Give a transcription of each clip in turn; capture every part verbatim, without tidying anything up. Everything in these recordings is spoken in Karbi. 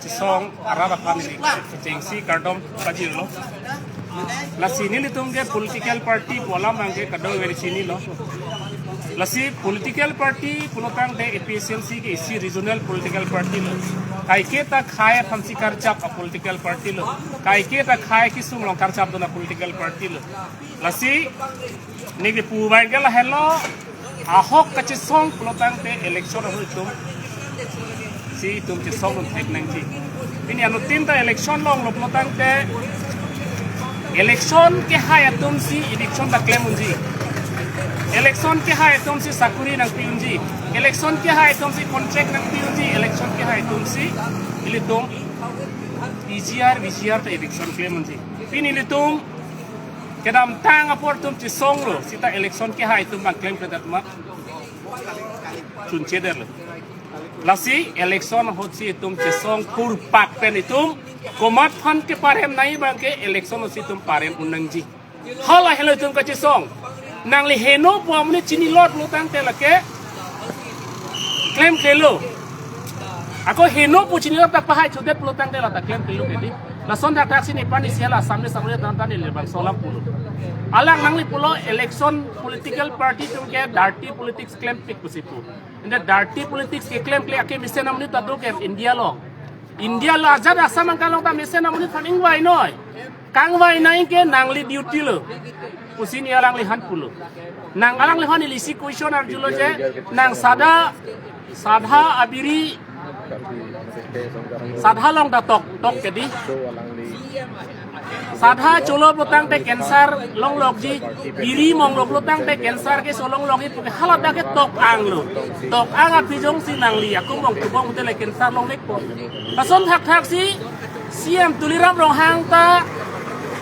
Chisong arat aphan neli kechengsi kardom pajirlo. Lasi nelitum ke political party pu alam abang ke kadokave chinilo. Lasi political party pulotangte A P H L C ke isi regional political party lo. Kaike ta khei aphansi karjap a political party lo. Kaike ta khei kesung along karjapdun a political party lo. Lasi neli pu abang ke lahenlo, ahok kachesong pulotangte election ahut itum si itum chesongdun thek nangji. Pini anuttin ta election longlo pulotangte election kehai atumsi election ta klem unji. Election kehai atumsi sakuri nangpi unji. Election kehai atumsi contract nangpi unji. Election kehai atumsi ilitum P G R, V G R ta election klem unji. Pini ilitum kedamtang apor itum chesonglo, seta election kehai atum abang klemkledet ma? Chunchedetlo. Lasi election ahutsi itum chesong purpak pen itum komat aphan keparem nangji abang ke election ahutsi itum parem un nangji. Hala helo itum kachesong. Nangli heno pu amonit chinilot pulotangte lake klemklelo. Ako heno pu chinilot ta pahai chudet pulotangte la ta klemklelo kedi. Lason dak dak sini pani siala samne samne tan tan neli bangso alam pulo. Alang nangli pulo election political party atum ke dirty politics klempik pusi pu. Ante dirty politics keklemkle ake mesen amonit ta do ke India along. India along ajat Assam angka along ta mesen amonit aphan ingvai noi. Kangvai nangji ke nangli duty lo pusi neli alangliphan pulo. Nang alangliphan neli isi question arjulo je, nang sada, sada abiri, sada along ta tok, tok kedi. Sada cholo pulotangte cancer longlokji, biri monglo pulotangte cancer keso longlokji, puke hala dak ke tok-ang lo. Tok-ang aphi jongsi nangli ako mong tubong pute le cancer longvekpo. Lason thakthaksi C M Tuliram Ronghang ta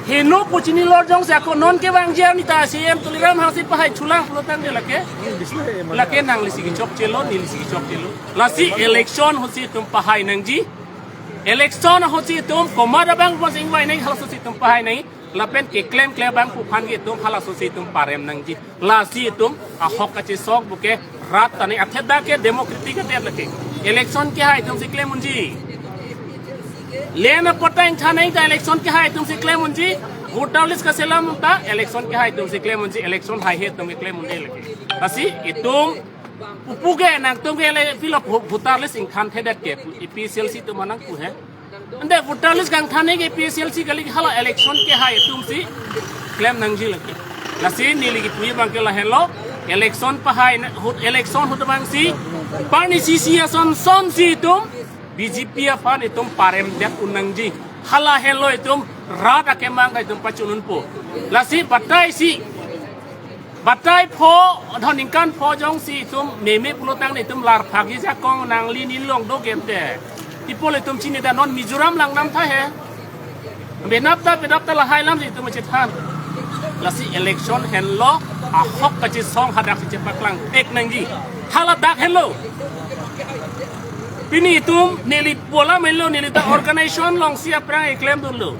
heno pu chinilot jongsi ako non kevangji arni ta C M Tuliram Ronghang si pahai chulang pulotangte lake, lake nanglisi kechokchelo, nelisi kechokchelo. Lasi election ahutsi itum pahai nangji. Election ahutsi itum komat abang pon sing vai nangji, halasosi itum pahai nangji. Lapen keklemkle abang pu aphan ke itum halasosi itum parem nangji. Lasi itum ahok kachesong puke rat ta nangji, athe dak ke democratic adet lake. Election kehai atumsi klem unji. Land apporta ingthan nangji ta election kehai atumsi klem unji. Voter list kaselam ta election kehai atumsi klem unji. Election haihe atum ke klem unji lake. Lasi itum pupu ke nangtum ke le philo vo-, voter list ingthanthedet ke pu A P H L C atum nangpu he. Ante voter list kangthan nangji ke A P H L C kali, hala election kehai atumsi klem nangji lake. Lasi neli kipu abang ke lahenlo, election pahai na, ahut election ahut abangsi parni sisi ason sonsi itum B J P aphan itum paremdet un nangji. Hala helo itum rat akemang ka itum pachun unpo. Lasi bataisi, batai pho, adhon ningkan pho jongsi itum meme pulotang nelitum larphak ji jakong nangli nelong do kente. Ipo le itum chinidet, non Mizoram lang nam tha he. Penap ta, penap ta lahai lamsi itum chethan. Lasi election henlo, ahok kachesong hadaksi chepaklang thek nangji. Hala dak henlo. Pini itum neli pu alam henlo, neli ta organization alongsi aphrang keklemdunlo.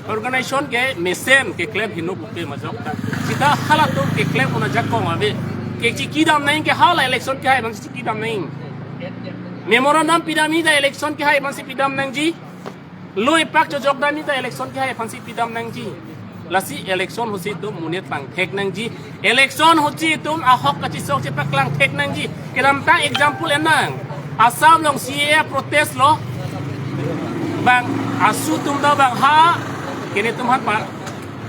Organization ke mesen keklem heno pupe majok ta. Seta halatum keklem un ajakong ave. Kechikidam nangji ke hala election kehai abangsi chikidam nangji. Memorandum pidamji ta election kehai abangsi pidam nangji. Lui pak chojokdamji ta election kehai aphansi pidam nangji. Lasi election ahutsi itum monit pangthek nangji. Election ahutsi itum ahok kachesong chepaklang thek nangji. Kedamtang example en nang. Assam along C A A protest lo. Bang ASU atum ta bang ha. Kene atum aphan pa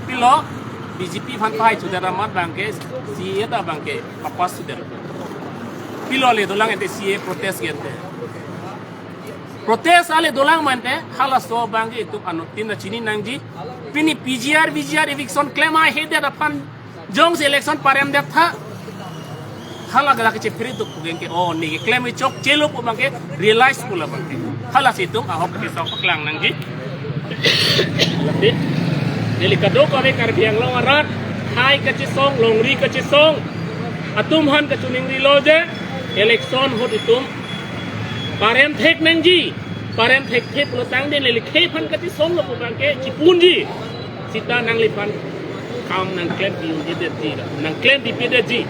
pilo. B J P aphan pahai chudet amat abang ke C A A ta abang ke papass chudet. Pilo le dolang ente C A A protest ke ente. Protest ale dolang ma ente, halaso abang ke itum anuttin ta chini nangji. Pini P G R, V G R eviction klem haihedet aphan jongsi election paremdet tha. Hala gala kechepiri tuk pu abang ke, oh, ne keklem chokchelo pu abang ke realize pu labang ke. Halasi itum ahok kachesong paklang nangji. Lasi neli kadokave Karbi Anglong arat, khei kachesong, longri kachesong atum aphan kachiningrilo je, election ahut itum parem thek nangji, parem thekthe pulotangte neli khei aphan kachesonglo pu abang ke chipunji. Seta nangliphan kam nangklempi unjidetji, nangklempi pedetji.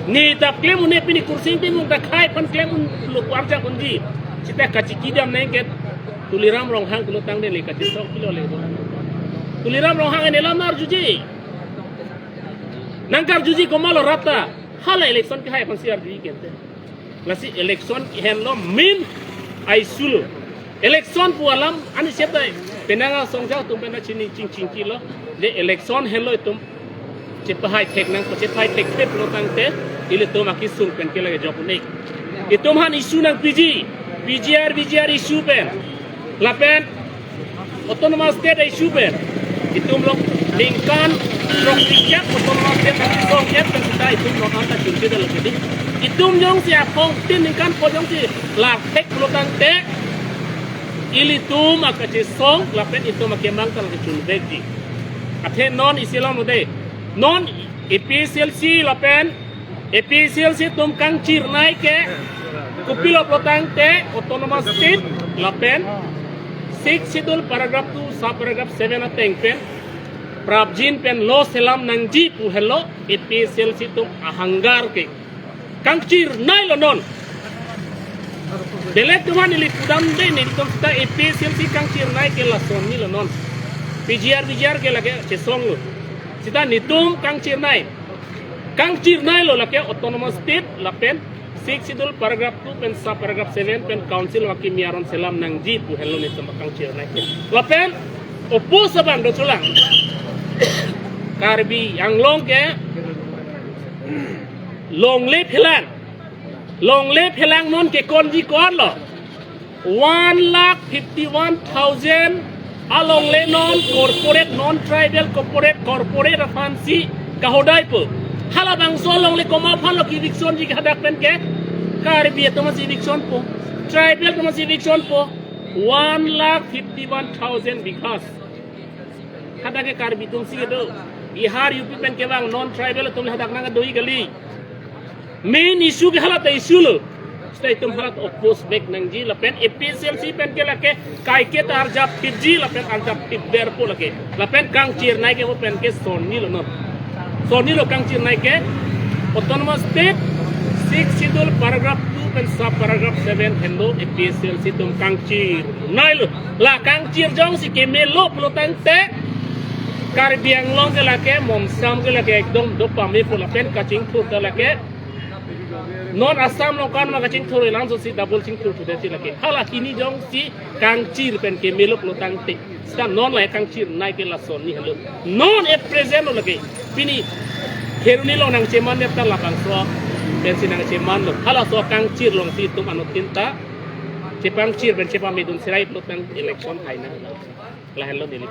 Ne ta klem un-e, pini Khorsing Timung ta khei aphan klem unlo, arjap unji. Seta kachikidam nangke Tuliram Ronghang pulo tangte le kachesong pilo le. Tuliram Ronghang en elam arjuji. Nangkarjuji komatlo rat ta. Hala election kehai aphansi arjuji kente. Lasi election henlo main issue lo. Election pu alam ani sep dai. Penang asong jao atum pen chini ching chingkilo. Je election henlo itum chepahai thek nang, chepahai thek thek lo tangte ilitum akesung pen ke lake jok un-e. Itum aphan issue nangpiji, P G R, V G R issue pen. Lapen Autonomous State issue pen. Itum lo ningkan throk-ik Autonomous State nangkesong pen seta itum lo anta chunche dal kedi. Itum jongsi aphong tin ningkan pho jongsi lar thek lo tangte ilitum akachesong lapen itum akemang ta lake chunvekji. Athe non isi alam lo dei. Non A P H L C lapen A P H L C atum kangchirnei ke kopilo pulo tangte Autonomous State lapen Sixth Schedule paragraph two sub paragraph seven ateng pen prapjin pen lo selam nangji pu henlo A P H L C atum ahanger ke. Kangchirnei lo non. Belek atum aphan ili pudam dei, nelitum seta A P H L C kangchirnei ke lason ni lo non. P G R V G R ke lake chesong lo. Seta netum kangchirnei. Kangchirnei lo lake Autonomous State lapen Sixth Schedule paragraph two pen sub paragraph seven pen Council akimi aron selam nangji pu henlo netum kangchirnei. Lapen oppose abang do chulang. Karbi Anglong ke longle phelang. Longle phelang non ke konji konlo. One lakh fifty-one thousand alongle non corporate, non tribal corporate, corporate aphansi kahodai po. Halabangso alongle komat aphanlo ke-eviction ji hadak pen ke? Karbi atum si eviction po. Tribal atum si eviction po. One lakh fifty-one thousand bighas. Hadak ke Karbi atum si do. Bihar, U P pen kevang non tribal atum le hadak nangdo-ik kali. Main issue ke hala ta issue lo. Seta itum hala ta oppose back nangji lapen A P H L C pen ke lake kaike ta arjap thipji lapen arjap thipver po lake. Lapen kangchirnei ke vo pen ke son ni lo non. Son ni lo kangchirnei ke Autonomous State, Sixth Schedule paragraph two pen sub paragraph seven henlo A P H L C atum kangchirnei lo. La kangchir jongsi kemelo pulo tangte Karbi Anglong ke lake, Mongsam ke lake ekdom dopame po lapen kachingthur ta lake. Non Assam along kan ma kachingthur, elang so si double chingthur thu dei si lake. Hala kini jongsi kangchir pen kemelo pulo tangte. Seta non la kangchirnei ke lason ni henlo. Non at present lo lake. Pini Kheroni along nangcheman nep ta labangso pensi nangcheman lo. Halaso kangchir alongsi itum anuttin ta chepangchir pen chepamedun serai pulo tang election hai nang. Lahenlo neli.